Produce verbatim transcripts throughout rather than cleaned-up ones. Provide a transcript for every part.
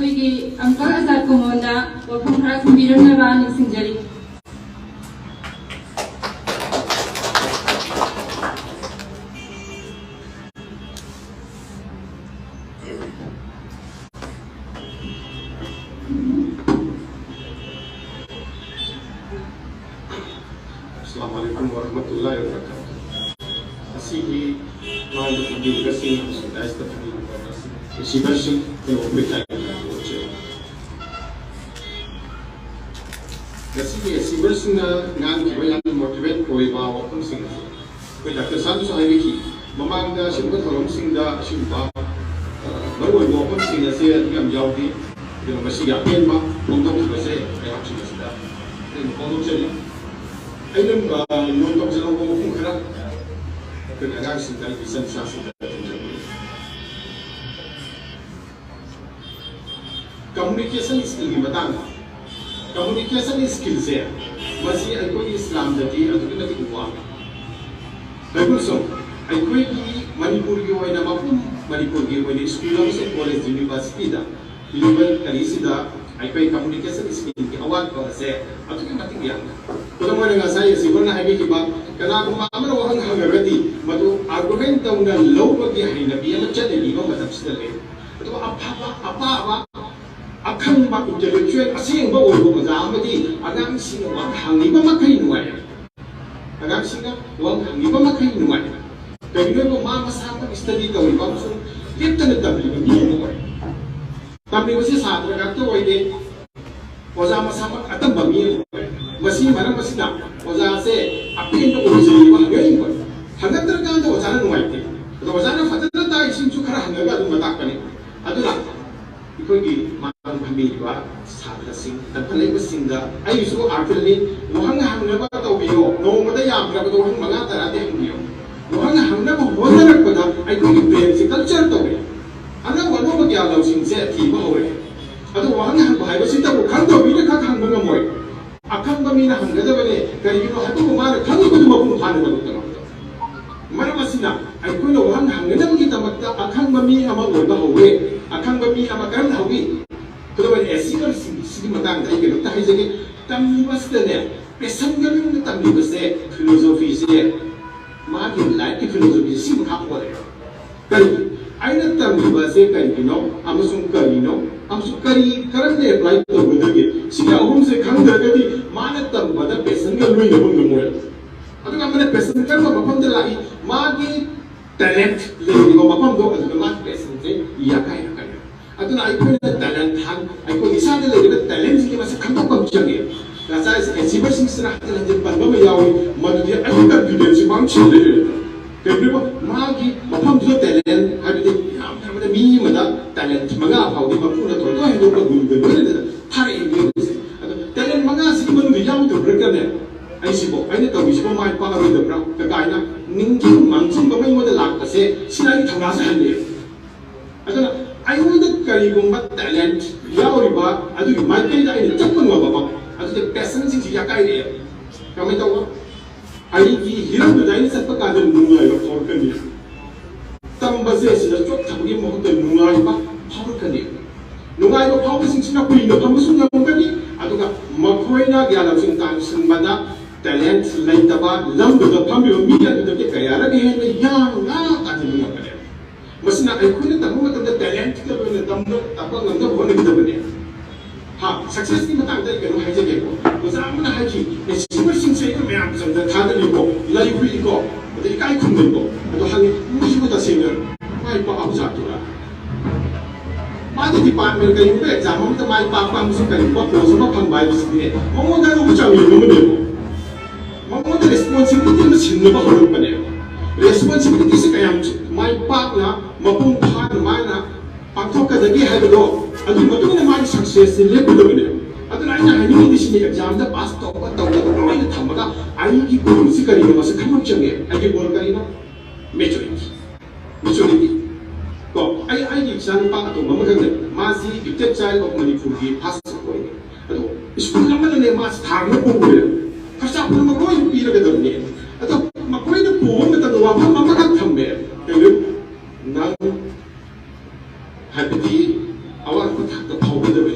ꯑꯩꯈꯣꯏꯒꯤ uncle ꯑꯖꯥꯗ ꯀꯨꯃꯣꯟꯗ ꯋꯥꯐꯝ ꯈꯔ ꯈꯨꯝꯕꯤꯔꯝꯅꯕ ꯅꯤꯡꯁꯤꯡꯖꯔꯤ꯫ Assalamu alaikum warahmatullahi wabarakatuh. ꯉꯁꯤꯒꯤ ꯃꯥꯡꯗ ꯐꯝꯕꯤꯔꯤꯕꯁꯤꯡ ꯑꯃꯁꯨꯡ dais ꯇ ꯐꯝꯕꯤꯔꯤꯕ receiver ꯁꯤꯡ, ꯑꯩꯅ ꯋꯥꯐꯝ ꯇꯥꯏ꯫ ꯉꯁꯤꯒꯤ receiver ꯁꯤꯡꯅ ꯉꯥꯡꯈꯤꯕ ꯌꯥꯝꯅ motivate ꯑꯣꯏꯕ ꯋꯥꯐꯝꯁꯤꯡ ꯑꯁꯤ ꯑꯩꯈꯣꯏ ꯗꯥꯛꯇꯔ ꯁꯥꯟꯁꯨ ꯍꯥꯏꯕꯤꯈꯤ, ꯃꯃꯥꯡꯗ ꯑꯁꯤꯒꯨꯝꯕ ꯊꯧꯔꯝꯁꯤꯡꯗ ꯑꯁꯤꯒꯨꯝꯕ, ꯑ, ꯃꯔꯨꯑꯣꯏꯕ ꯋꯥꯐꯝꯁꯤꯡ ꯑꯁꯦ ꯑꯗꯨꯛ ꯌꯥꯝ ꯌꯥꯎꯗꯦ꯫ ꯑꯗꯨꯅ ꯃꯁꯤꯒꯤ ꯑꯄꯦꯟꯕ ꯐꯣꯡꯗꯣꯛꯈꯤꯕꯁꯦ ꯑꯩꯍꯥꯛꯁꯨ ꯃꯁꯤꯗ ꯑꯄꯦꯟꯕ ꯐꯣꯡꯗꯣꯛꯆꯔꯤ꯫ ꯑꯩꯅ, ꯑ, note ꯇꯧꯖꯍꯧꯕ ꯋꯥꯐꯝ ꯈꯔ ꯑꯩꯈꯣꯏꯒꯤ ꯑꯉꯥꯡꯁꯤꯡꯗ, ꯑꯩꯒꯤ ꯏꯆꯟ ꯏꯆꯥꯁꯤꯡꯗ ꯊꯝꯖꯒꯦ꯫ Communication skill ꯒꯤ ꯃꯇꯥꯡꯗ꯫ Communication skill ꯁꯦ, ꯃꯁꯤ ꯑꯩꯈꯣꯏꯒꯤ ꯏꯁꯂꯥꯝꯗꯗꯤ ꯑꯗꯨꯛꯀꯤ ꯃꯇꯤꯛ ꯋꯥꯡꯉꯤ꯫ ꯕꯥꯏꯕꯜꯁꯨ ꯑꯩꯈꯣꯏꯒꯤ ꯃꯅꯤꯄꯨꯔꯒꯤ ꯑꯣꯏꯅ, ꯃꯄꯨꯝ ꯃꯅꯤꯄꯨꯔꯒꯤ ꯑꯣꯏꯅ school ꯑꯃꯁꯨꯡ college, university ꯗ ꯄꯤꯔꯤꯕ ꯀꯔꯤꯁꯤꯗ ꯑꯩꯈꯣꯏ communication skill ꯒꯤ ꯑꯋꯥꯠꯄ ꯑꯁꯦ ꯑꯗꯨꯛꯀꯤ ꯃꯇꯤꯛ ꯌꯥꯝꯃꯤ꯫ ꯈꯨꯗꯝ ꯑꯣꯏꯅ ꯉꯁꯥꯏ receiver ꯅ ꯍꯥꯏꯕꯤꯈꯤꯕ, ꯀꯅꯥꯒꯨꯝꯕ ꯑꯃꯅ ꯋꯥꯍꯪ ꯍꯪꯂꯒꯗꯤ ꯃꯗꯨ argument ꯇꯧꯅ ꯂꯧꯕꯒꯤ ꯍꯩꯅꯕꯤ ꯑꯃ ꯆꯠꯅꯔꯤꯕ ꯃꯇꯝꯁꯤꯗ ꯂꯩ꯫ ꯑꯗꯨꯒ ꯑꯐꯕ, ꯑꯄꯥꯕ, ꯑꯈꯪꯕ, intellectual ꯑꯁꯦꯡꯕ ꯑꯣꯏꯕ ꯑꯣꯖꯥ ꯑꯃꯗꯤ ꯑꯉꯥꯡꯁꯤꯡꯅ ꯋꯥꯍꯪ ꯍꯪꯂꯤꯕ ꯃꯈꯩ ꯅꯨꯡꯉꯥꯏ꯫ ꯑꯉꯥꯡꯁꯤꯡꯅ ꯋꯥꯍꯪ ꯍꯪꯂꯤꯕ ꯃꯈꯩ ꯅꯨꯡꯉꯥꯏ꯫ ꯀꯔꯤꯒꯤꯅꯣ ꯍꯥꯏꯕ ꯃꯥ ꯃꯁꯥꯃꯛ study ꯇꯧꯔꯤꯕ ꯑꯃꯁꯨꯡ ꯂꯦꯞꯇꯅ ꯇꯝꯂꯤꯕ ꯃꯤ ꯑꯃ ꯑꯣꯏ꯫ ꯇꯝꯂꯤꯕꯁꯤ ꯁꯥꯇ꯭ꯔ ꯉꯥꯛꯇ ꯑꯣꯏꯗꯦ, ꯑꯣꯖꯥ ꯃꯁꯥꯃꯛ ꯑꯇꯝꯕ ꯃꯤ ꯑꯃ ꯑꯣꯏ꯫ ꯃꯁꯤꯒꯤ ꯃꯔꯝ ꯑꯁꯤꯅ ꯑꯣꯖꯥꯁꯦ ꯑꯄꯦꯟꯕ ꯑꯣꯏꯖꯔꯤꯕ ꯍꯪꯉꯛꯏꯕ꯫ ꯍꯪꯉꯛꯇ꯭ꯔꯀꯥꯟꯗ ꯑꯣꯖꯥꯅ ꯅꯨꯡꯉꯥꯏꯇꯦ꯫ ꯑꯗꯣ ꯑꯣꯖꯥꯅ ꯐꯖꯅ ꯇꯥꯛꯏꯁꯤꯡꯁꯨ ꯈꯔ ꯍꯪꯉꯒ ꯑꯗꯨꯝ ꯇꯥꯛꯄꯅꯤ꯫ ꯑꯗꯨꯅ ꯑꯩꯈꯣꯏꯒꯤ ꯃꯥꯡ ꯐꯝꯕꯤꯔꯤꯕ ꯁꯥꯇ꯭ꯔꯁꯤꯡ, ꯇꯝꯈꯠꯂꯛꯏꯕꯁꯤꯡꯗ ꯑꯩꯒꯤꯁꯨ ꯑꯥꯔꯄꯤꯜꯅꯤ, ꯋꯥꯍꯪ ꯍꯪꯅꯕ ꯇꯧꯕꯤꯌꯣ꯫ ꯅꯣꯡꯃꯗ ꯌꯥꯝꯗ꯭ꯔꯕꯗ ꯋꯥꯍꯪ ꯃꯉꯥ ꯇꯔꯥꯗꯤ ꯍꯪꯕꯤꯌꯣ꯫ ꯋꯥꯍꯪ ꯍꯪꯅꯕ ꯍꯣꯠꯅꯔꯛꯄꯗ ꯑꯩꯈꯣꯏꯒꯤ brain ꯁꯦ culture ꯇꯧꯔꯦ꯫ ꯑꯅꯧ ꯑꯅꯧꯕ ꯒ꯭ꯌꯥꯟ ꯂꯧꯁꯤꯡꯁꯦ ꯊꯤꯕ ꯍꯧꯔꯦ꯫ ꯑꯗꯨ ꯋꯥꯍꯪ ꯍꯪꯕ ꯍꯥꯏꯕꯁꯤꯇꯕꯨ ꯈꯪꯗꯕ ꯃꯤꯅ ꯈꯛ ꯍꯪꯕ ꯉꯝꯃꯣꯏ꯫ ꯑꯈꯪꯕ ꯃꯤꯅ ꯍꯪꯒꯗꯕꯅꯦ꯫ ꯀꯔꯤꯒꯤꯅꯣ ꯍꯥꯏꯕꯕꯨ ꯃꯥꯅ ꯈꯪꯉꯤꯕꯗꯨ ꯃꯄꯨꯡ ꯐꯥꯅꯕꯒꯤꯗꯃꯛꯇ꯫ ꯃꯔꯝ ꯑꯁꯤꯅ ꯑꯩꯈꯣꯏꯅ ꯋꯥꯍꯪ ꯍꯪꯅꯅꯕꯒꯤꯗꯃꯛꯇ ꯑꯈꯪꯕ ꯃꯤ ꯑꯃ ꯑꯣꯏꯕ ꯍꯧꯋꯦ꯫ ꯑꯈꯪꯕ ꯃꯤ ꯑꯃ ꯀꯔꯝꯅ ꯍꯧꯏ? ꯈꯨꯗꯝ ꯑꯣꯏꯅ ꯑꯦꯆꯤꯚꯔꯁꯤꯡꯁꯤꯒꯤ ꯃꯇꯥꯡꯗ ꯑꯩ ꯀꯩꯅꯣꯝꯇ ꯍꯥꯏꯖꯒꯦ꯫ ꯇꯝꯂꯤꯕꯁꯤꯗꯅꯦ, ꯄꯦꯁꯟꯒ ꯂꯣꯏꯅꯅ ꯇꯝꯂꯤꯕꯁꯦ, ꯐꯤꯂꯣꯖꯣꯐꯤꯁꯦ, ꯃꯥꯒꯤ ꯂꯥꯏꯐꯀꯤ ꯐꯤꯂꯣꯖꯣꯐꯤꯁꯦ ꯁꯤ ꯃꯈꯥ ꯄꯣꯜꯂꯦꯕ꯫ ꯀꯔꯤ? ꯑꯩꯅ ꯇꯝꯂꯤꯕꯁꯦ ꯀꯔꯤꯒꯤꯅꯣ ꯑꯃꯁꯨꯡ ꯀꯔꯤꯅꯣ ꯑꯃꯁꯨꯡ ꯀꯔꯤ, ꯀꯔꯝꯅ ꯑꯦꯄ꯭ꯂꯥꯏ ꯇꯧꯒꯗꯒꯦ? ꯁꯤꯒꯤ ꯑꯍꯨꯝꯁꯦ ꯈꯪꯗ꯭ꯔꯒꯗꯤ ꯃꯥꯅ ꯇꯝꯕꯗ ꯄꯦꯁꯟꯒ ꯂꯣꯏꯅꯕ ꯉꯝꯃꯣꯏ꯫ ꯑꯗꯨꯒ ꯑꯃꯅ ꯄꯦꯁꯟ ꯀꯔꯝꯕ ꯃꯐꯝꯗ ꯂꯥꯛꯏ? ꯃꯥꯒꯤ ꯇꯦꯂꯦꯟꯠ ꯂꯩꯔꯤꯕ ꯃꯐꯝꯗꯣ, ꯑꯗꯨꯗ ꯃꯥꯒꯤ ꯄꯦꯁꯟꯁꯦ ꯌꯥꯀꯥꯏꯔꯛꯀꯅꯤ꯫ ꯑꯗꯨꯅ ꯑꯩꯈꯣꯏꯅ ꯇꯦꯂꯦꯟꯠ ꯍꯥꯏ, ꯑꯩꯈꯣꯏ ꯏꯁꯥꯗ ꯂꯩꯔꯤꯕ ꯇꯦꯂꯦꯟꯠꯁꯤꯡꯁꯦ ꯃꯁꯛ ꯈꯪꯗꯣꯛꯄ ꯑꯃ ꯆꯪꯉꯦ꯫ ꯉꯁꯥꯏ ꯑꯦꯆꯤꯚꯔꯁꯤꯡꯁꯤꯅ ꯍꯟꯖꯤꯟ ꯍꯟꯖꯤꯟ ꯄꯟꯕ ꯑꯃ ꯌꯥꯎꯏ, ꯃꯗꯨꯗꯤ ꯑꯩꯒꯤ ꯀꯟꯐꯤꯗꯦꯟꯁꯁꯤ ꯃꯥꯡꯁꯤꯜꯂꯦ꯫ ꯀꯩꯒꯤꯅꯣ? ꯃꯥꯒꯤ ꯃꯐꯝꯗꯨꯗ ꯇꯦꯂꯦꯟꯠ, ꯍꯥꯏꯕꯗꯤ ꯌꯥꯝꯗ꯭ꯔꯕꯗ ꯃꯤ ꯑꯃꯗ ꯇꯦꯂꯦꯟꯠ ꯃꯉꯥ ꯐꯥꯎꯗꯤ ꯃꯄꯨꯅ ꯊꯣꯏꯗꯣꯛ ꯍꯦꯟꯗꯣꯛꯄ ꯒꯨꯟꯒ ꯂꯣꯏꯅꯅ ꯊꯥꯔꯛꯏ ꯃꯤꯑꯣꯏꯕꯁꯦ꯫ ꯑꯗꯣ ꯇꯦꯂꯦꯟꯠ ꯃꯉꯥꯁꯤꯒꯤ ꯃꯅꯨꯡꯗ ꯌꯥꯎꯗꯕ꯭ꯔꯒꯅꯦ, ꯑꯩꯁꯤꯕꯨ, ꯑꯩꯅ ꯇꯧꯔꯤꯁꯤꯕꯨ ꯃꯥꯏ ꯄꯥꯛꯂꯔꯣꯏꯗꯕ꯭ꯔꯥ ꯀꯥꯏꯅ ꯅꯤꯡꯊꯤ ꯃꯥꯡꯖꯤꯟꯕ ꯑꯃ ꯑꯩꯉꯣꯟꯗ ꯂꯥꯛꯄꯁꯦ, ꯁꯤꯅ ꯑꯩꯒꯤ ꯊꯧꯅꯥꯁꯦ ꯍꯜꯂꯦ꯫ ꯑꯗꯨꯅ ꯑꯩꯉꯣꯟꯗ ꯀꯔꯤꯒꯨꯝꯕ ꯇꯦꯂꯦꯟꯠ ꯌꯥꯎꯔꯤꯕ ꯑꯗꯨꯒꯤ ꯃꯥꯏꯀꯩꯗ ꯑꯩꯅ ꯆꯠꯄ ꯉꯝꯃꯕ, ꯑꯗꯨꯗꯤ ꯄꯦꯁꯟꯁꯤꯡꯁꯤ ꯌꯥꯀꯥꯏꯔꯛꯑꯦ꯫ ꯀꯃꯥꯏꯅ ꯇꯧꯕ? ꯑꯩꯒꯤ ꯍꯤꯔꯝꯗꯨꯗ ꯑꯩꯅ ꯆꯠꯄ ꯀꯥꯟꯗ ꯅꯨꯡꯉꯥꯏꯕ ꯐꯥꯎꯔꯛꯀꯅꯤ, ꯇꯝꯕꯁꯦ ꯁꯤꯗ ꯆꯣꯛꯊꯕꯒꯤ ꯃꯍꯨꯠꯇ ꯅꯨꯡꯉꯥꯏꯕ ꯐꯥꯎꯔꯛꯀꯅꯤ꯫ ꯅꯨꯡꯉꯥꯏꯕ ꯐꯥꯎꯕꯁꯤꯡꯁꯤꯅ ꯀꯨꯏꯅ ꯐꯝꯕꯁꯨ ꯉꯝꯒꯅꯤ, ꯑꯗꯨꯒ ꯃꯈꯣꯏꯅ ꯒ꯭ꯌꯥꯟ ꯂꯧꯁꯤꯡ ꯇꯥꯟꯁꯤꯟꯕꯗ ꯇꯦꯂꯦꯟꯠ ꯂꯩꯇꯕ ꯂꯝꯗꯨꯗ ꯐꯝꯃꯤꯕ ꯃꯤ ꯑꯗꯨꯗꯒꯤ ꯀꯌꯥꯔꯛ ꯍꯦꯟꯅ ꯌꯥꯝꯅ ꯇꯥꯟꯁꯤꯟꯕ ꯉꯝꯒꯅꯤ꯫ ꯃꯁꯤꯅ ꯑꯩꯈꯣꯏꯅ ꯇꯝꯕ ꯃꯇꯝꯗ ꯇꯦꯂꯦꯟꯠꯀ ꯂꯣꯏꯅ ꯇꯝꯕ, ꯇꯝꯕ ꯉꯝꯅꯕ ꯍꯣꯠꯅꯒꯗꯕꯅꯤ꯫ ꯍꯥ, ꯁꯛꯁꯦꯁꯀꯤ ꯃꯇꯥꯡꯗ ꯑꯩ ꯀꯩꯅꯣ ꯍꯥꯏꯖꯒꯦꯀꯣ꯫ ꯑꯣꯖꯥ ꯑꯃꯅ ꯍꯥꯏꯈꯤ, "ꯑꯦꯆꯤꯚꯔꯁꯤꯡꯁꯦ ꯑꯩꯅ ꯃꯌꯥꯝ ꯆꯪꯗ ꯊꯥꯒꯠꯂꯤꯀꯣ, ꯂꯩ ꯍꯨꯏꯀꯣ, ꯑꯗꯩ ꯏꯀꯥꯏ ꯈꯨꯝꯅꯩꯀꯣ"꯫ ꯑꯗꯣ ꯍꯪꯉꯤ, "ꯃꯣꯏꯁꯤꯕꯨ ꯇꯁꯦꯡꯅ ꯃꯥꯏ ꯄꯥꯛꯑꯕ ꯖꯥꯠꯇꯨꯔꯥ?" ꯃꯥꯒꯤ ꯗꯤꯄꯥꯔꯠꯃꯦꯟ ꯀꯔꯤꯒꯨꯝꯕ ꯑꯦꯛꯖꯥꯝ ꯑꯃꯗ ꯃꯥꯏ ꯄꯥꯛꯄ ꯑꯃꯁꯨꯡ ꯀꯔꯤꯒꯨꯝꯕ ꯄꯣꯁ ꯑꯃ ꯐꯪꯕ ꯍꯥꯏꯕꯁꯤꯗꯤꯅꯦ, ꯃꯉꯣꯟꯗ ꯑꯔꯨꯕ ꯆꯥꯡꯌꯦꯡ ꯑꯃꯅꯦꯕ꯫ ꯃꯉꯣꯟꯗ ꯔꯦꯁꯄꯣꯟꯁꯤꯕꯤꯂꯤꯇꯤ ꯑꯃ ꯁꯤꯟꯅꯕ ꯍꯧꯔꯛꯄꯅꯦꯕ꯫ ꯔꯦꯁꯄꯣꯟꯁꯤꯕꯤꯂꯤꯇꯤꯁꯦ ꯀꯌꯥꯝ ꯃꯥꯏ ꯄꯥꯛꯅ, ꯃꯄꯨꯡ ꯐꯥꯅ ꯃꯥꯅ ꯄꯥꯡꯊꯣꯛꯀꯗꯒꯦ ꯍꯥꯏꯕꯗꯣ, ꯑꯗꯨꯒꯤ ꯃꯇꯨꯡ ꯏꯟꯅ ꯃꯥꯒꯤ ꯁꯛꯁꯦꯁꯁꯦ ꯂꯦꯞꯀꯗꯕꯅꯦꯕ꯫ ꯑꯗꯨꯅ ꯑꯩꯅ ꯍꯥꯏꯅꯤꯡꯉꯤꯗꯤ ꯁꯤꯅꯤ, ꯑꯦꯛꯖꯥꯝꯗ ꯄꯥꯁ ꯇꯧꯕ ꯇꯧꯗꯕ ꯂꯣꯏꯅ ꯊꯝꯃꯒ ꯑꯩꯒꯤ ꯒꯣꯜꯁꯤ ꯀꯔꯤꯅꯣ, ꯃꯁꯤ ꯈꯪꯕ ꯆꯪꯉꯦ꯫ ꯑꯩꯒꯤ ꯒꯣꯜ ꯀꯔꯤꯅꯣ? ꯃꯦꯆꯨꯔꯤꯇꯤ꯫ ꯃꯦꯆꯨꯔꯤꯇꯤ꯫ ꯀꯣ, ꯑꯩ, ꯑꯩꯒꯤ ꯏꯆꯥꯅꯨꯄꯥ ꯑꯇꯣꯝꯕ ꯑꯃꯈꯛ ꯂꯩ꯫ ꯃꯥꯁꯤ gifted child of ꯃꯅꯤꯄꯨꯔꯒꯤ ꯐꯥꯔꯁ ꯑꯣꯏꯔꯦ꯫ ꯑꯗꯣ ꯁ꯭ꯀꯨꯜ ꯑꯃꯗꯅꯦ ꯃꯥꯁꯤ ꯊꯥꯔꯒ ꯄꯨꯔꯦ꯫ ꯈꯔꯁꯥ ꯄꯨꯝꯅꯃꯛ ꯂꯣꯏꯅ ꯄꯤꯔꯒꯗꯕꯅꯦ꯫ ꯑꯗꯣ ꯃꯈꯣꯏꯅ ꯄꯨꯕ ꯃꯇꯝꯗ ꯋꯥꯐꯝ ꯑꯃꯈꯛ ꯊꯝꯃꯦ꯫ ꯀꯩꯅꯣ? ꯅꯪ ꯍꯥꯏꯕꯗꯤ ꯑꯋꯥꯡꯕ ꯊꯥꯛꯇ ꯐꯥꯎꯒꯗꯕꯅꯤ꯫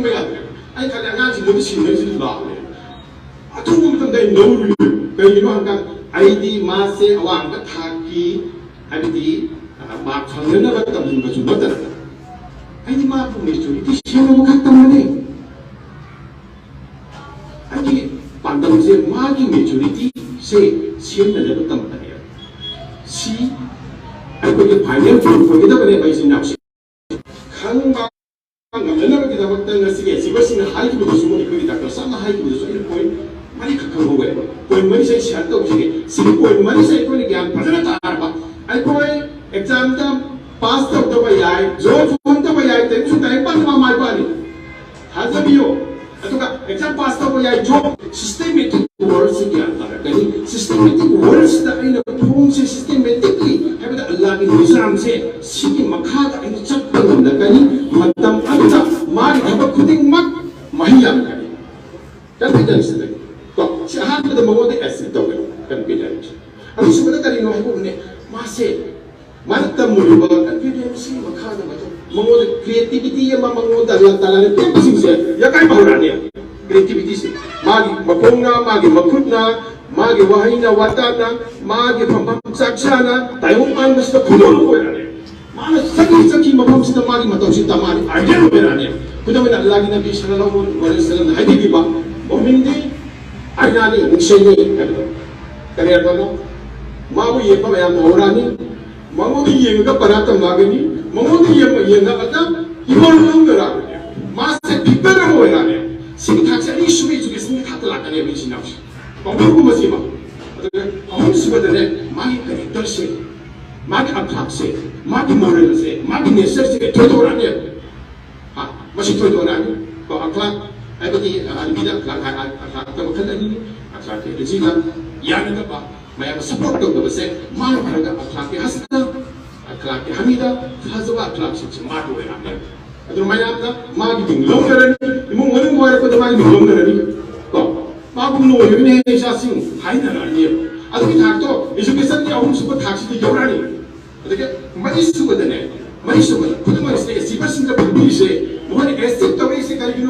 ꯌꯥꯗ꯭ꯔꯦ꯫ ꯑꯩ ꯈꯜꯂꯦ ꯑꯉꯥꯡꯁꯤ ꯃꯣꯏꯗꯤ ꯁꯤꯟꯅꯔꯤꯁꯤꯗꯤ ꯂꯥꯛꯑꯕꯅꯦ꯫ ꯑꯊꯨꯕ ꯃꯇꯝꯗ ꯑꯩ ꯂꯧꯔꯨꯏ꯫ ꯀꯩꯒꯤꯅꯣ ꯍꯥꯏꯕꯀꯥꯟꯗ ꯑꯩꯗꯤ ꯃꯥꯁꯦ ꯑꯋꯥꯡꯕ ꯊꯥꯛꯀꯤ, ꯍꯥꯏꯕꯗꯤ ꯃꯥꯔꯛ ꯐꯪꯅꯅꯕ ꯇꯝꯍꯟꯕꯁꯨ ꯅꯠꯇꯅ ꯑꯩꯗꯤ ꯃꯥꯕꯨ ꯃꯦꯆꯨꯔꯤꯇꯤ ꯁꯦꯝꯅꯕ ꯈꯛ ꯇꯝꯕꯅꯦ꯫ ꯑꯩꯒꯤ ꯄꯥꯟꯗꯝꯁꯦ ꯃꯥꯒꯤ ꯃꯦꯆꯨꯔꯤꯇꯤꯁꯦ ꯁꯦꯝꯅꯅꯕ ꯇꯝꯕꯅꯦꯕ꯫ ꯁꯤ ꯑꯩꯈꯣꯏꯒꯤ ꯐꯥꯏꯅꯦꯜ ꯄꯣꯏꯟ ꯑꯣꯏꯒꯗꯕꯅꯦꯕ ꯏꯆꯤꯟ ꯏꯅꯥꯎꯁꯦ꯫ ꯈꯪꯕ ꯉꯝꯅꯅꯕꯒꯤꯗꯃꯛꯇ ꯉꯁꯤꯒꯤ ꯑꯦꯆꯤꯚꯔꯁꯤꯡꯅ ꯍꯥꯏꯈꯤꯕꯗꯨꯁꯨ, ꯑꯩꯈꯣꯏꯒꯤ ꯗꯥꯛꯇꯔ ꯁꯥꯝꯅ ꯍꯥꯏꯈꯤꯕꯗꯨꯁꯨ ꯑꯩꯅ ꯄꯣꯏꯟ ꯃꯔꯤꯈꯛ ꯈꯪꯍꯧꯋꯦꯕ꯫ ꯄꯣꯏꯟ ꯃꯔꯤꯁꯦ ꯑꯩ ꯁꯤꯌꯔ ꯇꯧꯖꯒꯦ꯫ ꯁꯤꯒꯤ ꯄꯣꯏꯟ ꯃꯔꯤꯁꯦ ꯑꯩꯈꯣꯏꯅ ꯒ꯭ꯌꯥꯟ ꯐꯖꯅ ꯇꯥꯔꯕ, ꯑꯩꯈꯣꯏ ꯑꯦꯛꯖꯥꯝꯗ ꯄꯥꯁ ꯇꯧꯗꯕ ꯌꯥꯏ, ꯖꯣꯕ ꯐꯪꯗꯕ ꯌꯥꯏ, ꯇꯥꯏꯕꯪꯁꯨ ꯇꯥꯏꯕꯪ ꯄꯥꯟꯗ ꯃꯥ ꯃꯥꯏ ꯄꯥꯛꯑꯅꯤ꯫ ꯊꯥꯖꯕꯤꯌꯨ꯫ ꯑꯗꯨꯒ ꯑꯦꯛꯖꯥꯝ ꯄꯥꯁ ꯇꯧꯕ ꯌꯥꯏ, ꯖꯣꯕ ꯁꯤꯁꯇꯦꯃꯦꯇꯤꯛ ꯋꯥꯔꯜꯁꯤ ꯒ꯭ꯌꯥꯟ ꯇꯥꯔꯛꯀꯅꯤ꯫ ꯁꯤꯁꯇꯦꯃꯦꯇꯤꯛ ꯋꯥꯔꯜꯁꯤꯗ ꯑꯩꯅ ꯈꯣꯡꯁꯦ ꯁꯤꯁꯇꯦꯃꯦꯇꯤꯛꯂꯤ ꯍꯥꯏꯕꯗ ꯑꯜꯂꯥꯒꯤ ꯅꯤꯖꯥꯝꯁꯦ ꯁꯤꯒꯤ ꯃꯈꯥꯗ ꯑꯩꯅ ꯆꯠꯄ ꯉꯝꯂꯛꯀꯅꯤ꯫ ꯃꯇꯝ ꯑꯗꯨꯗ ꯃꯥꯒꯤ ꯊꯕꯛ ꯈꯨꯗꯤꯡꯃꯛ ꯃꯍꯩ ꯌꯥꯜꯂꯛꯀꯅꯤ꯫ ꯀꯟꯐꯤꯗꯦꯟꯁꯇꯒꯤ ꯀꯣ, ꯁꯤ ꯑꯍꯥꯟꯕꯗ ꯃꯉꯣꯟꯗ ꯑꯦꯁꯤꯞ ꯇꯧꯒꯅꯤ ꯀꯟꯐꯤꯗꯦꯟꯁ꯫ ꯑꯅꯤꯁꯨꯕꯗ ꯀꯔꯤꯅꯣ ꯍꯥꯏꯕ ꯎꯅꯦ, ꯃꯥꯁꯦ ꯃꯥꯅ ꯇꯝꯃꯨꯔꯤꯕ ꯀꯟꯐꯤꯗꯦꯟꯁꯀꯤ ꯃꯈꯥꯗ ꯃꯗꯨ ꯃꯉꯣꯟꯗ ꯀ꯭ꯔꯤꯌꯦꯇꯤꯕꯤꯇꯤ ꯑꯃ ꯃꯉꯣꯟꯗ ꯑꯜꯂꯥ ꯇꯥꯂꯥꯅ ꯄꯤꯔꯛꯄꯁꯤꯡꯁꯦ ꯌꯥꯀꯥꯏꯕ ꯍꯧꯔꯛꯑꯅꯤ꯫ ꯀ꯭ꯔꯤꯌꯦꯇꯤꯕꯤꯇꯤꯁꯦ ꯃꯥꯒꯤ ꯃꯈꯣꯡꯅ, ꯃꯥꯒꯤ ꯃꯈꯨꯠꯅ, ꯃꯥꯒꯤ ꯋꯥꯍꯩꯅ, ꯋꯥꯇꯥꯅ, ꯃꯥꯒꯤ ꯐꯝꯐꯝ ꯆꯥꯛ ꯆꯥꯅ ꯇꯥꯏꯕꯪ ꯄꯥꯟꯕꯁꯤꯗ ꯈꯨꯗꯣꯜ ꯑꯣꯏꯔꯛꯑꯅꯤ꯫ ꯃꯥꯅ ꯆꯠꯈꯤ ꯆꯠꯈꯤ ꯃꯐꯝꯁꯤꯗ ꯃꯥꯒꯤ ꯃꯇꯧꯁꯤ ꯇꯝꯃꯛꯑꯅꯤ, ꯑꯥꯏꯗꯤꯌꯥ ꯑꯣꯏꯔꯛꯑꯅꯤ꯫ ꯈꯨꯗꯝ ꯑꯣꯏꯅ ꯑꯜꯂꯥꯒꯤ ꯅꯕꯤ ꯁꯜꯂꯜꯂꯥꯍꯨ ꯑꯂꯩꯍꯤ ꯋꯁꯜꯂꯝꯅ ꯍꯥꯏꯕꯤꯈꯤꯕ ꯃꯣꯃꯤꯟꯗꯤ ꯑꯥꯏꯅꯥꯅꯤ, ꯃꯤꯡꯁꯦꯜꯅꯤ ꯍꯥꯏꯕꯗꯣ꯫ ꯀꯔꯤ ꯍꯥꯏꯕꯅꯣ? ꯃꯥꯕꯨ ꯌꯦꯡꯕ ꯃꯌꯥꯝꯅ ꯍꯧꯔꯛꯑꯅꯤ꯫ ꯃꯉꯣꯟꯗ ꯌꯦꯡꯉꯒ ꯄꯔꯥ ꯇꯝꯂꯛꯑꯒꯅꯤ꯫ ꯃꯉꯣꯟꯗ ꯌꯦꯡꯕ ꯌꯦꯡꯉꯛꯑꯒ ꯏꯃꯣꯜ ꯂꯧꯅꯔꯛꯑꯒꯅꯤ꯫ ꯃꯥꯁꯦ ꯐꯤꯒꯔ ꯑꯃ ꯑꯣꯏꯔꯛꯑꯅꯤ꯫ ꯁꯤꯒꯤ ꯊꯥꯛꯁꯦ ꯑꯅꯤꯁꯨꯕ ꯏꯖꯨꯀꯦꯁꯟꯒꯤ ꯊꯥꯛꯇ ꯂꯥꯛꯀꯅꯦꯕ ꯏꯆꯤꯟ ꯏꯅꯥꯎꯁꯦ꯫ ꯄꯥꯎꯗꯝꯒꯨꯝꯕꯁꯤꯃ꯫ ꯑꯗꯨꯒ ꯑꯍꯨꯝꯁꯨꯕꯗꯅꯦ, ꯃꯥꯒꯤ ꯀꯦꯔꯦꯛꯇꯔꯁꯦ, ꯃꯥꯒꯤ ꯑꯈ꯭ꯂꯥꯛꯁꯦ, ꯃꯥꯒꯤ ꯃꯣꯔꯦꯜꯁꯦ, ꯃꯥꯒꯤ ꯅꯦꯆꯔꯁꯦ ꯊꯣꯏꯗꯣꯔꯛꯑꯅꯦꯕ꯫ ꯍꯥ? ꯃꯁꯤ ꯊꯣꯏꯗꯣꯔꯛꯑꯅꯤ꯫ ꯀꯣ, ꯑꯈ꯭ꯂꯥꯛ ꯍꯥꯏꯕꯗꯤ, ꯑ, ꯑꯔꯕꯤꯗ ꯑꯈ꯭ꯂꯥꯛ ꯍꯥꯏ-, ꯑ-, ꯑꯈ꯭ꯂꯥꯛꯇ ꯃꯈꯜ ꯑꯅꯤ, ꯑꯈ꯭ꯂꯥꯛꯀꯤ ꯔꯤꯖꯤꯅ ꯌꯥꯅꯗꯕ, ꯃꯌꯥꯝꯅ ꯁꯄꯣꯔꯠ ꯇꯧꯗꯕꯁꯦ, ꯃꯥꯅ ꯈꯔꯒ ꯑꯈ꯭ꯂꯥꯛꯀꯤ ꯍꯁꯅ, ꯑꯈ꯭ꯂꯥꯛꯀꯤ ꯍꯃꯤꯗ, ꯐꯖꯕ ꯑꯈ꯭ꯂꯥꯛꯁꯤꯡꯁꯦ ꯃꯥꯒꯤ ꯑꯣꯏꯔꯛꯑꯅꯦꯕ꯫ ꯑꯗꯨꯅ ꯃꯌꯥꯝꯅ ꯃꯥꯒꯤ ꯃꯤꯡ ꯂꯧꯅꯔꯅꯤ, ꯏꯃꯨꯡ ꯃꯅꯨꯡ ꯋꯥꯔꯛꯄꯗ ꯃꯥꯒꯤ ꯃꯤꯡ ꯂꯧꯅꯔꯅꯤ꯫ ꯀꯣ, ꯃꯥꯕꯨ ꯂꯣꯏꯔꯤꯕꯅꯦ ꯏꯆꯥꯁꯤꯡ ꯍꯥꯏꯅꯔꯛꯑꯅꯦꯕ꯫ ꯑꯗꯨꯒꯤ ꯊꯥꯛꯇꯣ ꯏꯖꯨꯀꯦꯁꯟꯒꯤ ꯑꯍꯨꯝꯁꯨꯕ ꯊꯥꯛꯁꯤꯗ ꯌꯧꯔꯛꯑꯅꯤ꯫ ꯑꯗꯒꯤ ꯃꯔꯤꯁꯨꯕꯗꯅꯦ, ꯃꯔꯤꯁꯨꯕꯗ ꯈꯨꯗꯝ ꯑꯣꯏꯅ ꯑꯦꯆꯤꯚꯔꯁꯤꯡꯗ ꯐꯪꯕꯤꯔꯤꯁꯦ, ꯃꯈꯣꯏꯅ ꯑꯦꯆꯤꯚ ꯇꯧꯔꯛꯏꯁꯦ ꯀꯔꯤ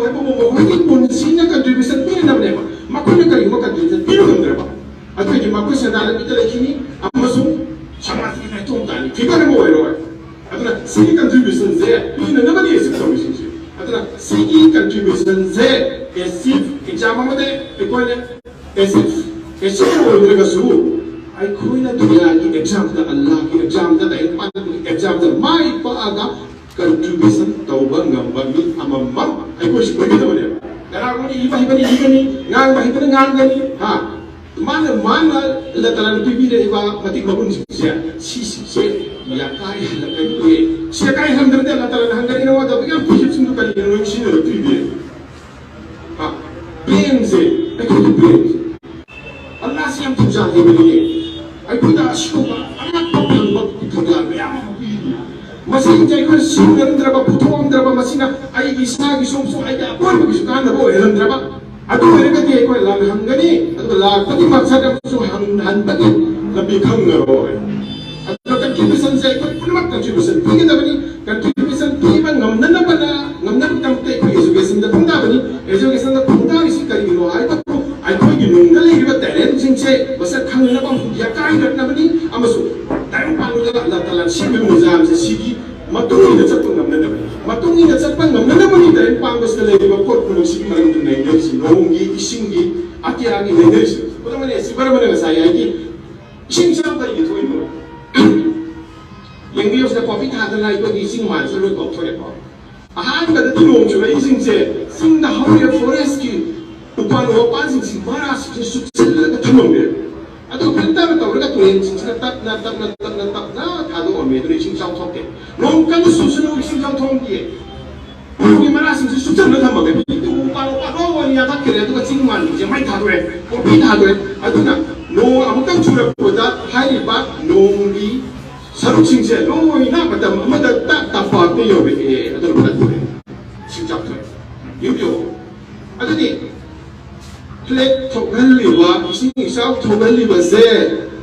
ꯃꯈꯣꯏꯒꯤ ꯄꯨꯟꯁꯤꯅ ꯀꯟꯇ꯭ꯔꯤꯕ꯭ꯌꯨꯁꯟ ꯄꯤꯅꯅꯕꯅꯦꯕ꯫ ꯃꯈꯣꯏꯅ ꯀꯔꯤꯒꯨꯝꯕ ꯀꯟꯇ꯭ꯔꯤꯕ꯭ꯌꯨꯁꯟ ꯄꯤꯕ ꯉꯝꯗ꯭ꯔꯕ, ꯑꯗꯨꯑꯣꯏꯗꯤ ꯃꯈꯣꯏ ꯁꯦꯟꯗꯥꯟ ꯂꯝꯕꯤꯗ ꯂꯩꯈꯤꯅꯤ ꯑꯃꯁꯨꯡ ꯁꯃꯥꯖꯀꯤ ꯅꯥꯏꯇꯣꯝ ꯇꯥꯅꯤ, ꯐꯤꯒꯔ ꯑꯃ ꯑꯣꯏꯔꯣꯏ꯫ ꯑꯗꯨꯅ ꯁꯤꯒꯤ ꯀꯟꯇ꯭ꯔꯤꯕ꯭ꯌꯨꯁꯟꯁꯦ ꯄꯤꯅꯅꯕꯅꯤ ꯑꯦꯆꯤꯞ ꯇꯧꯔꯤꯁꯤꯡꯁꯦ꯫ ꯑꯗꯨꯅ ꯁꯤꯒꯤ ꯀꯟꯇ꯭ꯔꯤꯕ꯭ꯌꯨꯁꯟꯁꯦ ꯑꯦꯆꯤꯞ, ꯑꯦꯛꯖꯥꯝ ꯑꯃꯗ ꯑꯩꯈꯣꯏꯅ ꯑꯦꯆꯤꯞ, ꯑꯦꯆꯤꯞ ꯑꯣꯏꯗ꯭ꯔꯒꯁꯨ ꯑꯩꯈꯣꯏꯅ ꯗꯨꯅꯤꯌꯥꯒꯤ ꯑꯦꯛꯖꯥꯝꯗ, ꯑꯜꯂꯥꯍꯒꯤ ꯑꯦꯛꯖꯥꯝꯗ, ꯂꯥꯏꯔꯤꯛ ꯄꯥꯅꯕꯒꯤ ꯑꯦꯛꯖꯥꯝꯗ ꯃꯥꯏ ꯄꯥꯛꯑꯒ ꯀꯟꯇ꯭ꯔꯤꯕ꯭ꯌꯨꯁꯟ ꯇꯧꯕ ꯉꯝꯕ ꯃꯤ ꯑꯃꯃꯝ ꯑꯩꯈꯣꯏꯁꯨ ꯑꯣꯏꯒꯗꯕꯅꯦꯕ꯫ ꯀꯅꯥꯒꯨꯝꯕꯅ ꯏꯕ ꯍꯩꯕꯅ ꯏꯒꯅꯤ, ꯉꯥꯡꯕ ꯍꯩꯕꯅ ꯉꯥꯡꯒꯅꯤ꯫ ꯍꯥ? ꯃꯥꯅ, ꯃꯥꯅ ꯑꯜꯂꯥ ꯇꯥꯂꯥꯅ ꯄꯤꯕꯤꯔꯛꯏꯕ ꯃꯇꯤꯛ ꯃꯒꯨꯟꯁꯤꯡꯁꯦ, ꯁꯤꯁꯤꯡꯁꯦ ꯌꯥꯀꯥꯏꯍꯜꯂꯛꯀꯅꯤꯌꯦ꯫ ꯁꯤ ꯌꯥꯀꯥꯏꯍꯟꯗ꯭ꯔꯗꯤ ꯑꯜꯂꯥ ꯇꯥꯂꯥꯅ ꯍꯪꯒꯅꯤ, "ꯅꯉꯣꯟꯗ ꯑꯗꯨꯛ ꯌꯥꯝ ꯄꯤꯈꯤꯕꯁꯤꯡꯗꯨ ꯀꯔꯤꯒꯤꯅꯣ ꯅꯣꯏ ꯁꯤꯖꯤꯟꯅꯔꯛꯇ꯭ꯔꯤꯗꯤ?" ꯍꯥ? ꯕ꯭ꯔꯦꯟꯁꯦ, ꯑꯩꯈꯣꯏꯒꯤ ꯕ꯭ꯔꯦꯟꯁꯦ꯫ ꯑꯜꯂꯥꯁꯤ ꯌꯥꯝ ꯊꯧꯖꯥꯜ ꯍꯩꯕꯅꯤꯌꯦ꯫ ꯑꯩꯈꯣꯏꯗ ꯑꯁꯤꯒꯨꯝꯕ ꯑꯉꯛꯄ ꯐꯪꯕ ꯊꯧꯖꯥꯜ ꯃꯌꯥꯝ ꯑꯃ ꯄꯤꯔꯤ꯫ ꯃꯁꯤꯁꯦ ꯑꯩꯈꯣꯏꯅ ꯁꯤꯖꯤꯟꯅꯔꯝꯗ꯭ꯔꯕ, ꯄꯨꯊꯣꯛꯂꯝꯗ꯭ꯔꯕ, ꯃꯁꯤꯅ ꯑꯩꯒꯤ ꯏꯁꯥꯒꯤꯁꯨ ꯑꯃꯁꯨꯡ ꯑꯩꯒꯤ ꯑꯀꯣꯏꯕꯒꯤꯁꯨ ꯀꯥꯟꯅꯕ ꯑꯣꯏꯍꯜꯂꯝꯗ꯭ꯔꯕ, ꯑꯗꯨ ꯑꯣꯏꯔꯒꯗꯤ ꯑꯩꯈꯣꯏ ꯂꯥꯟ ꯍꯪꯒꯅꯤ, ꯑꯗꯨꯒ ꯂꯥꯛꯄꯒꯤ ꯃꯛꯁꯗ ꯑꯃꯁꯨ ꯍꯟ-, ꯍꯟꯕꯒꯤ ꯂꯝꯕꯤ ꯈꯪꯉꯔꯣꯏ꯫ ꯑꯗꯨꯅ ꯀꯟꯇ꯭ꯔꯤꯕ꯭ꯌꯨꯁꯟꯁꯦ ꯑꯩꯈꯣꯏ ꯄꯨꯝꯅꯃꯛ ꯀꯟꯇ꯭ꯔꯤꯕ꯭ꯌꯨꯁꯟ ꯄꯤꯒꯗꯕꯅꯤ꯫ ꯀꯟꯇ꯭ꯔꯤꯕ꯭ꯌꯨꯁꯟ ꯄꯤꯕ ꯉꯝꯅꯅꯕꯅ, ꯉꯝꯅꯕꯒꯤꯗꯃꯛꯇ ꯑꯩꯈꯣꯏ ꯑꯦꯖꯨꯀꯦꯁꯟꯗ ꯈꯣꯡꯗꯥꯕꯅꯤ꯫ ꯑꯦꯖꯨꯀꯦꯁꯟꯗ ꯈꯣꯡꯗꯥꯔꯤꯁꯤ ꯀꯔꯤꯒꯤꯅꯣ ꯍꯥꯏꯕꯕꯨ ꯑꯩꯈꯣꯏꯒꯤ ꯅꯨꯡꯗ ꯂꯩꯔꯤꯕ ꯇꯦꯂꯦꯟꯁꯤꯡꯁꯦ ꯃꯁꯛ ꯈꯪꯅꯅꯕ ꯑꯃꯁꯨꯡ ꯌꯥꯀꯥꯏꯔꯛꯅꯕꯅꯤ ꯑꯃꯁꯨꯡ ꯇꯥꯏꯕꯪꯄꯥꯟꯕꯗ ꯑꯜꯂꯥ ꯇꯥꯂꯥꯅ ꯁꯦꯝꯕꯤꯕ ꯅꯤꯖꯥꯝꯁꯦ ꯁꯤꯒꯤ ꯃꯇꯨꯡ ꯏꯟꯅ ꯆꯠꯄ ꯉꯝꯅꯅꯕꯅꯤ꯫ ꯃꯇꯨꯡ ꯏꯟꯅ ꯆꯠꯄ ꯉꯝꯅꯅꯕꯅꯤ ꯇꯥꯏꯕꯪꯄꯥꯟꯕꯁꯤꯗ ꯂꯩꯔꯤꯕ ꯄꯣꯠ ꯄꯨꯝꯅꯃꯛꯁꯤꯒꯤ ꯃꯔꯝꯗ ꯅꯩꯅꯔꯤꯁꯤ, ꯅꯣꯡꯒꯤ, ꯏꯁꯤꯡꯒꯤ, ꯑꯇꯤꯌꯥꯒꯤ ꯅꯩꯅꯔꯤꯁꯤ꯫ ꯈꯨꯗꯝ ꯑꯣꯏꯅ ꯁꯤ ꯃꯔꯝ ꯑꯃꯅ ꯉꯁꯥꯏ ꯍꯥꯏꯒꯤ ꯏꯁꯤꯡ ꯏꯆꯥꯎ ꯀꯔꯤꯒꯤ ꯊꯣꯛꯏꯅꯣ? ꯌꯦꯡꯕꯤꯌꯨꯁꯤꯗ ꯀꯣꯐꯤ ꯊꯥꯗꯅ ꯑꯩꯈꯣꯏꯒꯤ ꯏꯁꯤꯡ ꯃꯥꯏꯁꯤꯗ ꯂꯣꯏ ꯀꯣꯛꯊꯣꯔꯛꯑꯦꯀꯣ꯫ ꯑꯍꯥꯟꯕꯗꯗꯤ ꯅꯣꯡ ꯆꯨꯔꯛꯏꯁꯤꯡꯁꯦ ꯆꯤꯡꯗ ꯍꯧꯔꯤꯕ ꯐꯣꯔꯦꯁꯀꯤ ꯎꯄꯥꯜ ꯋꯥꯄꯥꯜꯁꯤꯡꯁꯤ ꯃꯔꯥꯁꯤꯡꯁꯤ ꯆꯨꯞꯁꯤꯜꯂꯒ ꯊꯝꯃꯝꯃꯦ꯫ ꯑꯗꯨ ꯈꯤꯇꯪ ꯇꯞꯅ ꯇꯧꯔꯒ ꯇꯨꯔꯦꯟꯁꯤꯡꯁꯤꯅ ꯇꯞꯅ, ꯇꯞꯅ, ꯇꯞꯅ, ꯇꯞꯅ ꯊꯥꯗꯣꯛꯑꯝꯃꯦ꯫ ꯑꯗꯨꯅ ꯏꯁꯤꯡ ꯏꯆꯥꯎ ꯊꯣꯛꯇꯦ꯫ ꯅꯣꯡ ꯀꯟꯅ ꯆꯨꯁꯅꯨ, ꯏꯁꯤꯡ ꯏꯆꯥꯎ ꯊꯣꯛꯇꯦ꯫ ꯎꯒꯤ ꯃꯔꯥꯁꯤꯡꯁꯤ ꯆꯨꯞꯁꯤꯜꯂꯒ ꯊꯝꯃꯝꯃꯦ꯫ ꯍꯧꯖꯤꯛꯇꯤ ꯎ ꯄꯥꯜ ꯋꯥꯄꯥꯜ ꯂꯣꯏꯅ ꯌꯥꯟꯊꯠꯈ꯭ꯔꯦ꯫ ꯑꯗꯨꯒ ꯆꯤꯡ ꯃꯥꯟꯁꯤꯡꯁꯦ ꯃꯩ ꯊꯥꯗꯣꯛꯑꯦ, ꯀꯣꯐꯤ ꯊꯥꯗꯣꯛꯑꯦ꯫ ꯑꯗꯨꯅ ꯅꯣꯡ ꯑꯃꯨꯛꯇꯪ ꯆꯨꯔꯛꯄꯗ ꯍꯥꯏꯔꯤꯕ ꯅꯣꯡꯒꯤ ꯁꯔꯨꯛꯁꯤꯡꯁꯦ ꯂꯣꯏꯅ ꯃꯇꯝ ꯑꯃꯗ ꯇ-, ꯇꯝꯄꯥꯛꯇ ꯌꯧꯔꯛꯑꯦ꯫ ꯑꯗꯨꯅ ꯐꯠꯇ꯭ꯔꯦ꯫ ꯏꯁꯤꯡ ꯆꯥꯎꯊꯣꯛꯑꯦ꯫ ꯌꯦꯡꯕꯤꯌꯨ꯫ ꯑꯗꯨꯗꯤ ꯐ꯭ꯂꯦꯠ ꯊꯣꯛꯍꯜꯂꯤꯕ, ꯏꯁꯤꯡ ꯏꯆꯥꯎ ꯊꯣꯛꯍꯜꯂꯤꯕꯁꯦ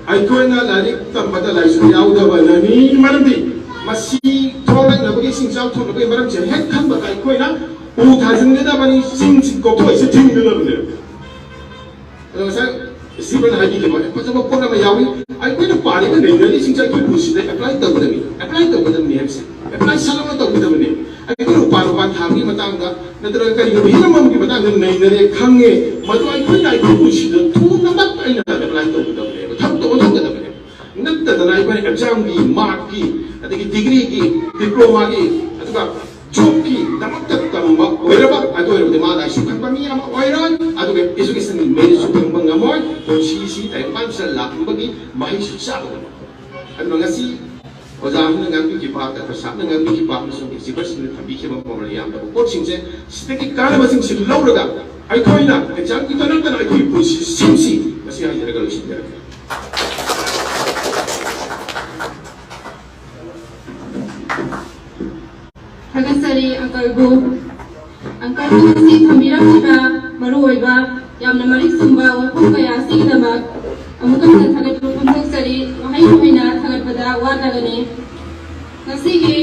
ꯑꯩꯈꯣꯏꯅ ꯂꯥꯏꯔꯤꯛ ꯇꯝꯕꯗ ꯂꯥꯏꯁꯨ ꯌꯥꯎꯗꯕꯅꯅꯤ꯫ ꯃꯔꯝꯗꯤ ꯃꯁꯤ ꯊꯣꯛꯂꯛꯅꯕꯒꯤ, ꯏꯁꯤꯡ ꯏꯆꯥꯎ ꯊꯣꯛꯅꯕꯒꯤ ꯃꯔꯝꯁꯦ ꯍꯦꯛ ꯈꯪꯕꯒ ꯑꯩꯈꯣꯏꯅ ꯎ ꯊꯥꯖꯤꯟꯒꯗꯕꯅꯤ, ꯆꯤꯡꯁꯤ ꯀꯣꯛꯊꯣꯛꯏꯁꯤ ꯊꯤꯡꯒꯗꯕꯅꯦꯕ꯫ ꯑꯗꯣ ꯉꯁꯥꯏ ꯁ꯭ꯇꯤꯐꯟ ꯍꯥꯏꯕꯤꯈꯤꯕ ꯐꯖꯕ ꯄꯣꯠ ꯑꯃ ꯌꯥꯎꯏ꯫ ꯑꯩꯈꯣꯏꯅ ꯄꯥꯔꯤꯕ ꯅꯩꯅꯔꯤꯁꯤꯡꯁꯦ ꯑꯩꯈꯣꯏ ꯄꯨꯟꯁꯤꯗ ꯑꯦꯄ꯭ꯂꯥꯏ ꯇꯧꯒꯗꯕꯅꯤ, ꯑꯦꯄ꯭ꯂꯥꯏ ꯇꯧꯒꯗꯕꯅꯤ ꯍꯥꯏꯕꯁꯦ, ꯑꯦꯄ꯭ꯂꯥꯏ ꯁꯥꯟꯅꯕ ꯇꯧꯒꯗꯕꯅꯤ꯫ ꯑꯩꯈꯣꯏꯅ ꯎꯄꯥꯟ ꯎꯄꯥꯟ ꯊꯥꯕꯒꯤ ꯃꯇꯥꯡꯗ ꯅꯠꯇ꯭ꯔꯒ ꯀꯔꯤꯒꯨꯝꯕ ꯍꯤꯔꯝ ꯑꯃꯒꯤ ꯃꯇꯥꯡꯗ ꯅꯩꯅꯔꯦ ꯈꯪꯉꯦ, ꯃꯗꯨ ꯑꯩꯈꯣꯏꯅ ꯑꯩꯈꯣꯏ ꯄꯨꯟꯁꯤꯗ ꯊꯨꯅꯃꯛ ꯑꯩꯅ ꯑꯦꯄ꯭ꯂꯥꯏ ꯇꯧꯒꯗꯕꯅꯦꯕ, ꯊꯕꯛꯇ ꯑꯣꯟꯊꯣꯛꯀꯗꯕꯅꯦꯕ꯫ ꯅꯠꯇꯗꯅ ꯑꯩꯈꯣꯏꯅ ꯑꯦꯛꯖꯥꯝꯒꯤ ꯃꯥꯔꯛꯀꯤ, ꯑꯗꯒꯤ ꯗꯤꯒ꯭ꯔꯤꯒꯤ, ꯗꯤꯄ꯭ꯂꯣꯃꯥꯒꯤ, ꯑꯗꯨꯒ ꯖꯣꯕꯀꯤꯗꯃꯛꯇ ꯇꯝꯕ ꯑꯣꯏꯔꯕ, ꯑꯗꯨ ꯑꯣꯏꯔꯕꯗꯤ ꯃꯥ ꯂꯥꯏꯁꯨ ꯈꯪꯕ ꯃꯤ ꯑꯃ ꯑꯣꯏꯔꯣꯏ, ꯑꯗꯨꯒ ꯏꯖꯨꯀꯦꯁꯟꯒꯤ ꯃꯦꯔꯤꯠꯁꯨ ꯐꯪꯕ ꯉꯝꯃꯣꯏ, ꯄꯨꯟꯁꯤꯁꯤ ꯇꯥꯏꯕꯪꯄꯥꯟꯁꯤꯗ ꯂꯥꯛꯂꯤꯕꯒꯤ ꯃꯍꯩꯁꯨ ꯆꯥꯕ ꯉꯝꯃꯣꯏ꯫ ꯑꯗꯨꯅ ꯉꯁꯤ ꯑꯣꯖꯥ ꯑꯃꯅ ꯉꯥꯡꯕꯤꯈꯤꯕ, ꯗꯥꯛꯇꯔ ꯁꯥꯍꯕꯅ ꯉꯥꯡꯕꯤꯈꯤꯕ, ꯑꯃꯁꯨꯡ ꯑꯦꯛꯁꯄꯔꯠꯁꯤꯡꯅ ꯊꯝꯕꯤꯈꯤꯕ ꯃꯃꯜ ꯌꯥꯝꯂꯕ ꯄꯣꯠꯁꯤꯡꯁꯦ, ꯁꯤꯗꯒꯤ ꯀꯥꯟꯅꯕꯁꯤꯡꯁꯤ ꯂꯧꯔꯒ ꯑꯩꯈꯣꯏꯅ ꯑꯦꯛꯖꯥꯝꯒꯤꯗ ꯅꯠꯇꯅ ꯑꯩꯈꯣꯏꯒꯤ ꯄꯨꯟꯁꯤ ꯁꯦꯝꯁꯤ꯫ ꯃꯁꯤ ꯍꯥꯏꯖꯔꯒ ꯂꯣꯏꯁꯤꯟꯖꯔꯒꯦ꯫ ꯊꯥꯒꯠꯆꯔꯤ ꯑꯪꯀꯜꯕꯨ꯫ ꯑꯪꯀꯜꯅ ꯉꯁꯤ ꯊꯝꯕꯤꯔꯝꯂꯤꯕ ꯃꯔꯨꯑꯣꯏꯕ ꯌꯥꯝꯅ ꯃꯔꯤꯛ ꯆꯨꯝꯕ ꯋꯥꯐꯝ ꯀꯌꯥ ꯑꯁꯤꯒꯤꯗꯃꯛ ꯑꯃꯨꯛꯀ ꯍꯟꯅ ꯊꯥꯒꯠꯄ ꯐꯣꯡꯗꯣꯛꯆꯔꯤ꯫ ꯋꯥꯍꯩ ꯑꯣꯏꯅ ꯊꯥꯒꯠꯄꯗ ꯋꯥꯠꯂꯒꯅꯤ꯫ ꯉꯁꯤꯒꯤ